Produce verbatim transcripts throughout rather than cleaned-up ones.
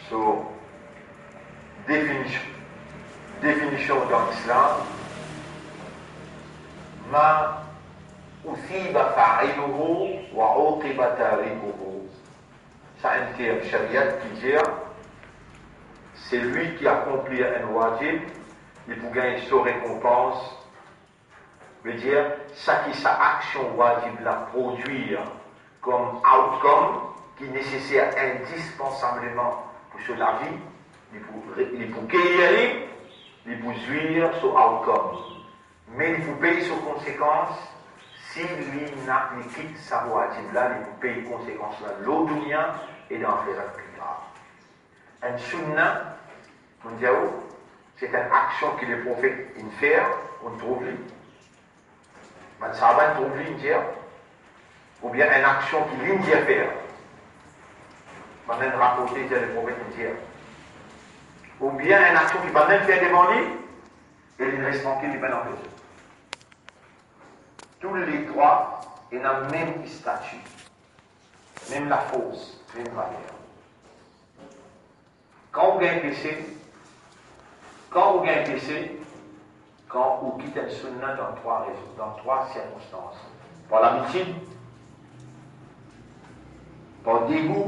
So, definision, definision dan Islam, ma uthiba fa'iluhu wa uqiba tarikuhu. Sa enn term shariat ki dir, selwi ki akonplir enn wajib, li pou gagn so rekonpans, vedir, sa ki sa aksion wajib la prodwir kom outcome ki neseser indispansableman pou so lavi, li pou re-, li pou gagn li, li pou zwir so outcome. Me li pou pey so konsekans si li ena, li kit sa wajib la, li pou pey konsekans la lor dounia e dan axirat pli grav. Enn sunna, mo dir ou, se enn aksion ki Leprofet inn fer, ou trouv li. Bann sahaba inn trouv li, inn dir, oubien enn aksion ki li inn dir fer. Bann inn raporte dir Leprofet inn dir. Oubien enn aksion ki bann inn fer devan li, e li res trankil, li pena anpes. Tou le trwa ena mem stati, mem lafors, mem valer. Kan ou gagn pese, kan ou gagn pese, kan ou kit enn sunna dan trwa rezon, dan trwa sirkonstans. Par labitid, par degou,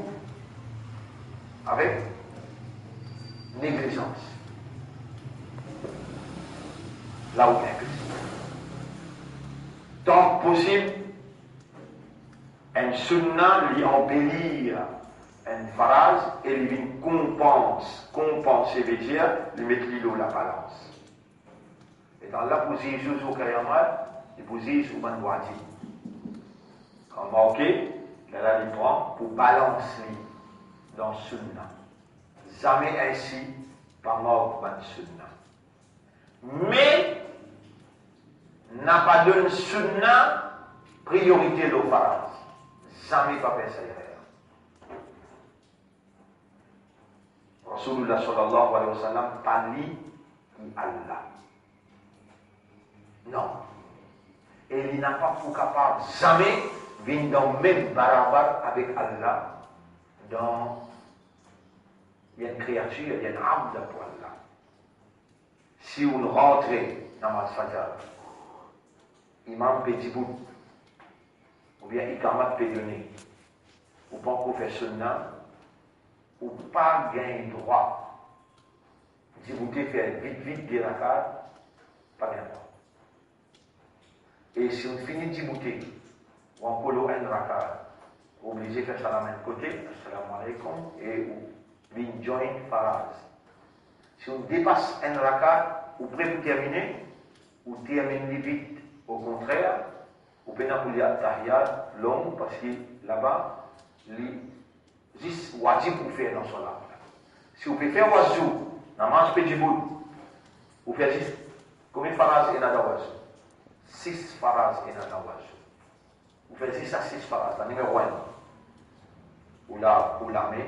avek neglizans. La ou gagn pese. Tan ki posib, enn sunna, li anbelir enn faraz e li vinn konpans, konpanse, vedir li met li lor labalans. Letan la pou ziz ou zour kiyamat, li pou ziz ou bann wajib. Kan marke, lerla li pran pou balans li dan sunna. Zame ensi pa mark bann sunna. Me napa donn sunna priyorite lor faraz. Zame pa fer sa erer. Rasoulillah sallallahu alayhi wa sallam pa li ki Allah. Non. E li napa pou kapav zame vinn dan mem barabar avek Allah dan enn kreatir, enn abd pou Allah. Si ou rantre namaz fajar, imam pe dibout, oubien ikamat pe done, ou pankor fer sunna, ou pa gagn drwa diboute, fer vit vit de rakat, pa gagn drwa. E si ou fini diboute, ou ankor lor enn rakat, ou oblize fer salam enn kote, assalamu alaykum, e ou vinn join faraz. Si ou depas enn rakat, ou pre pou termine, ou terminn li vit. Okontrer, ou pena pou lir attahiyat long, parski laba, li zis wajib ou fer dan salat la. Si ou pe fer wazu, namaz pe dibout, ou fer zis, konbien faraz ena dan wazu? Sis faraz ena dan wazu. Ou fer zis sa sis faraz la. Nimero enn, ou lav ou lame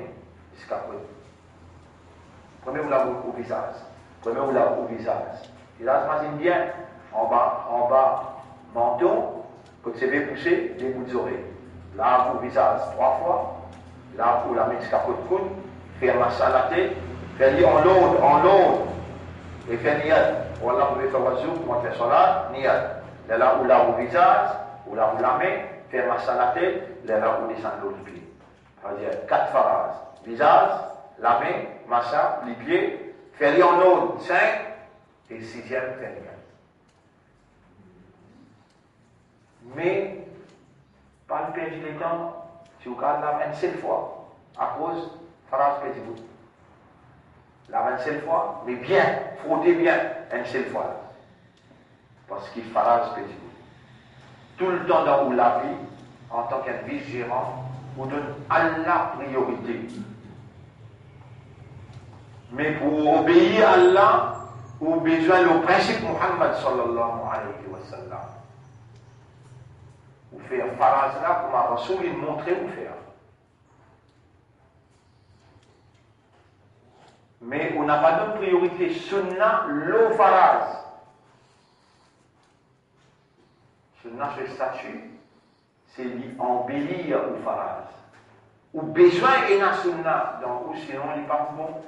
ziska kot? Premie ou lav ou, ou vizaz. Premie ou lav ou vizaz. Vizaz, mazinn bien, anba, anba manton, kot seve pouse, debout zorey. Lav ou vizaz trwa fwa, lav ou lame ziska kot koud, fer masa latet, fer li an lord, an lord, e fer niyat. Ou al la pou fer wazu, kouma fer salat, niyat. Lerla ou lav ou vizaz, ou lav ou lame, fer masa latet, lerla ou desann lor lipie. Savedir kat faraz: vizaz, lame, masa, lipie, fer li an lord, sink, e siziem, fer niyat. Me, pa al perdi letan, si ou kapav lav enn sel fwa, akoz faraz pe dibout. Lav enn sel fwa, me bien, frote bien enn sel fwa la. Parski faraz pe dibout. Toultan dan ou lavi, antan ki enn vis zeran, ou donn Allah priyorite. Me pou ou obeir Allah, ou bizin lor prinsip Muhammad sallallahu alayhi wa sallam. Ou fer faraz la kouma Rasoul inn montre ou fer. Me ou napa donn priyorite sunna lor faraz. Sunna so stati, se li anbelir ou faraz. Ou bizin ena sunna dan ou, sinon li pa pou bon.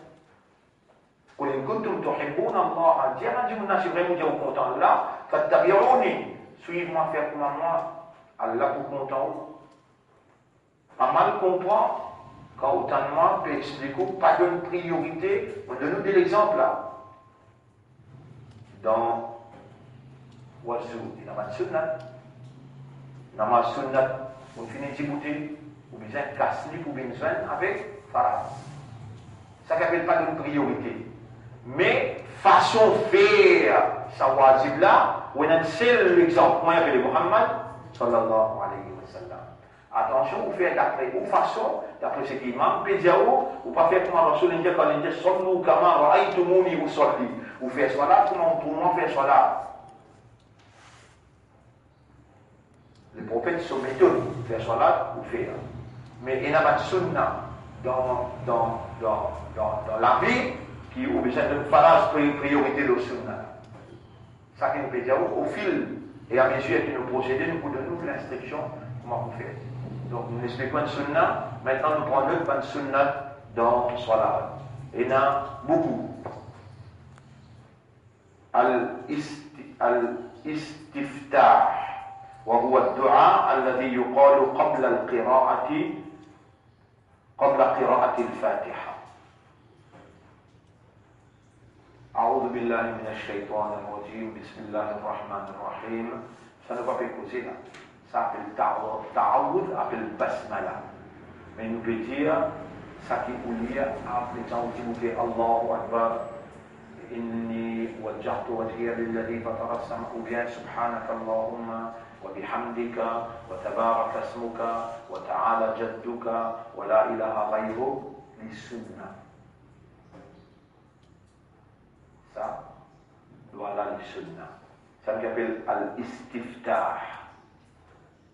Qul in kuntum tuhibbuna Allah, dir bann dimoun la, si vremem ou kontan Allah, fattabi'uni, swiv mwa, fer kouma mwa, Allah pou kontan ou. Pa mal konpran kan ou tann mwa pe explik ou, pa donn priorite. Mo donn ou de lexanp la. Dan Wazou, ena bann sunnat. Namaz sunnat, ou fini diboute, ou bizin kas li pou vinn zwenn avek faraz. Sa ki apel pa donn priorite. Me fason fer sa wazib la, ou ena enn sel lexanp, kouma apele Muhammad, sallallahu alayhi wa sallam. Atansion, ou fer dapre ou fason, dapre seki imam pe dir ou, ou pa fer kouma Rasoul inn dir kan li dir, "Sallu kama ra'aytumuni usalli." Ou fer swalat kouma ou trouv mwa fer swalat. Leprofet so metod, fer swalat, ou fer. Me ena bann sunna dan, dan, dan, dan, dan lavi ki ou bizin donn faraz pri-, priorite lor sunna. Sa ki nou pe dir ou, au fil et à mesure ki nou prosede, nou pou donn ou linstriksion kouma pou fer. Donk, nou explik bann sunna, aster nou pran not bann sunnat dan swalat. Ena boukou. Al-isti-, al-istiftah, wa huwa ad-du'a alladhi yuqalu qabla al-qira'ati, qabla qira'ati al-Fatiha. A'udhu billahi minash shaytanir rajim. Bismillahir rahmanir rahim. Sa nou pa pe koze la. Sa apel ta'aw-, ta'awudh, apel basmala. Me nou pe dir, sa ki ou lir, apre sa ou diboute Allahu Akbar. Inni wajjahtu wajhiya lilladhi fatara as-sama-, oubien Subhanaka Allahumma wa bihamdika, wa tabaraka ismuka, wa ta'ala jadduka, wa la ilaha ghayruk, li sunna. Sa, dwa la li sunna. Sa ki apel al-istiftah.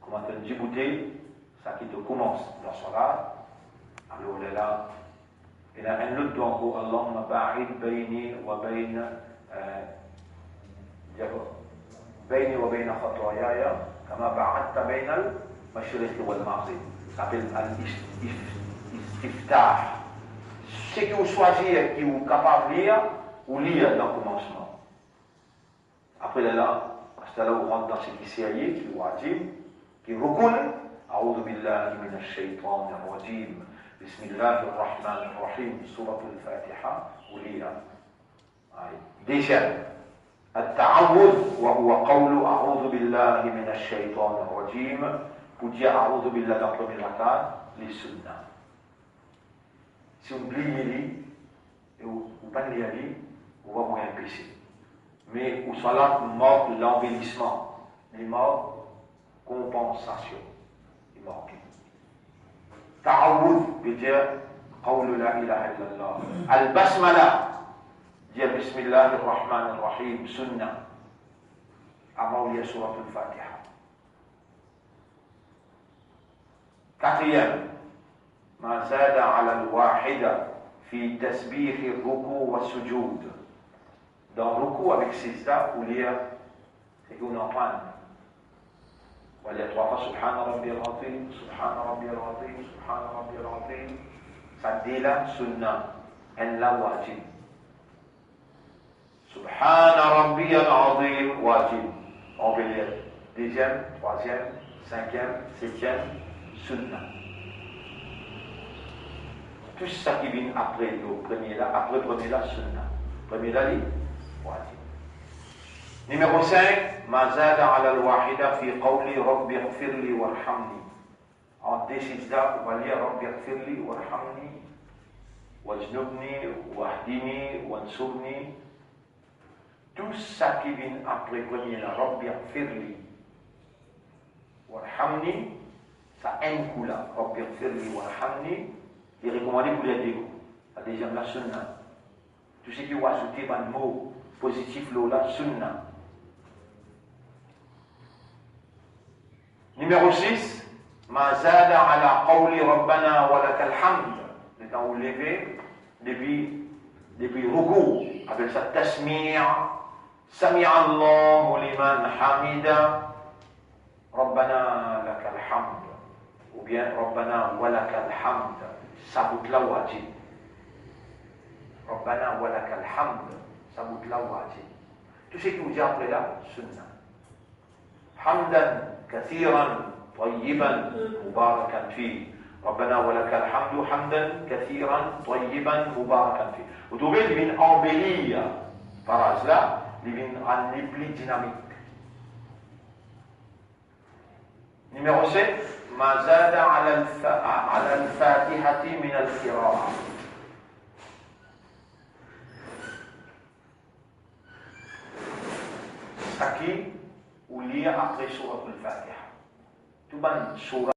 Kouma to diboute, sa ki to koumans dan swalat, alor lerla, ena enn lot dwa ankor, Allahumma ba'id bayni wa bayna, eh, dir, bayni wa bayna khatayaya, kama ba'adta baynal mashriqi wal maghrib. Sa apel al-ist-, ist-, istiftah. Seki ou swazir, ki ou kapav lir, ou lir dan koumansman. Apre lerla, aster la ou rant dan seki serye, ki wajib, ki rukun, a'udhu billahi minash shaytanir rajim. Bismillahir rahmanir rahim. Suratul Fatiha, ou lir. Ay. Deziem, at-ta'awudh, wa huwa qawlu a'udhu billahi minash shaytanir rajim. Pou dir a'udhu billahi dan premie rakat, li sunna. Si ou bliye li, e ou, ou pa'nn lir li, ou pa pou gagn pese. Me ou swalat mark lanbelisman, li mark konpansasion. Li mark. Ta'awudh ve dir qawlu la ilaha illallah. Al-basmala, dir bismillahir rahmanir rahim, sunna. Avan ou lir Suratul Fatiha. Katriem, ma zada ala al-wahida fi tasbihi ruku wa sujud. Dan ruku avek sizda, ou lir seki ou aprann. Ou lir trwa fwa, Subhana rabbiyal azim, Subhana rabbiyal azim, Subhana rabbiyal azim. Sa de la sunna, enn la wajib. Subhana rabbiyal azim, wajib. On pe lir deziem, trwaziem, sinkiem, setiem, sunna. Tou sa ki vinn apre lo premie la, apre premie la, sunna. Premie la, li wajib. Nimero sink, ma zada ala al-wahida fi qawli Rabbi ighfirli warhamni. Ant de sizda, ou va lir Rabbi ighfirli warhamni, wajnubni, wahdini, wansurni. Tou sa ki vinn apre premie la, Rabbi ighfirli warhamni, sa enn kou la, Rabbi ighfirli warhamni, li rekomande pou lir de kou. Sa deziem la, sunna. Tou seki ou azoute bann mo pozitif lor la, sunna. Nimero sis, ma zada ala qawli Rabbana wa lakal hamd. Letan ou leve depi, depi ruku, apel sa tasmi', sami'allahu liman hamida, Rabbana lakal hamd. Oubien Rabbana wa lakal hamd, sa bout la wajib. Rabbana wa lakal hamd, sa bout la wajib. Tou seki ou dir apre la, sunna. Hamdan kathiran tayyiban mubarakan fih. Rabbana wa lakal hamdu hamdan kathiran tayyiban mubarakan fih. Ou trouve, li vinn anbelir fraz la, li vinn rann li pli dinamik. Nimero set, ma zada ala al-fa-, ala al-Fatihati min al-qiraah. Seki ou lir apre Suratul Fatiha. Tou bann sura